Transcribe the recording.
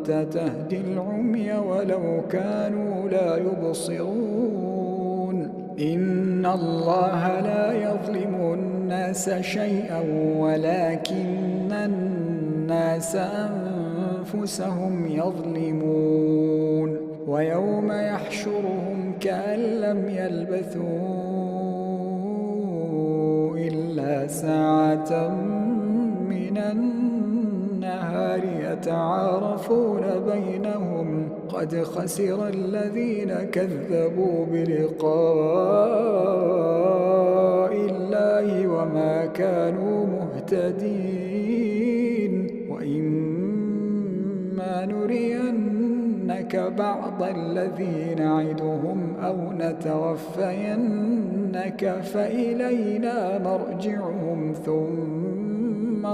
كنت تهدي العمي ولو كانوا لا يبصرون إن الله لا يظلم الناس شيئا ولكن الناس أنفسهم يظلمون ويوم يحشرهم كأن لم يلبثوا إلا ساعة من النهار يتعارفون بينهم قد خسر الذين كذبوا بلقاء الله وما كانوا مهتدين وإما نرينك بعض الذي نعدهم أو نتوفينك فإلينا مرجعهم ثم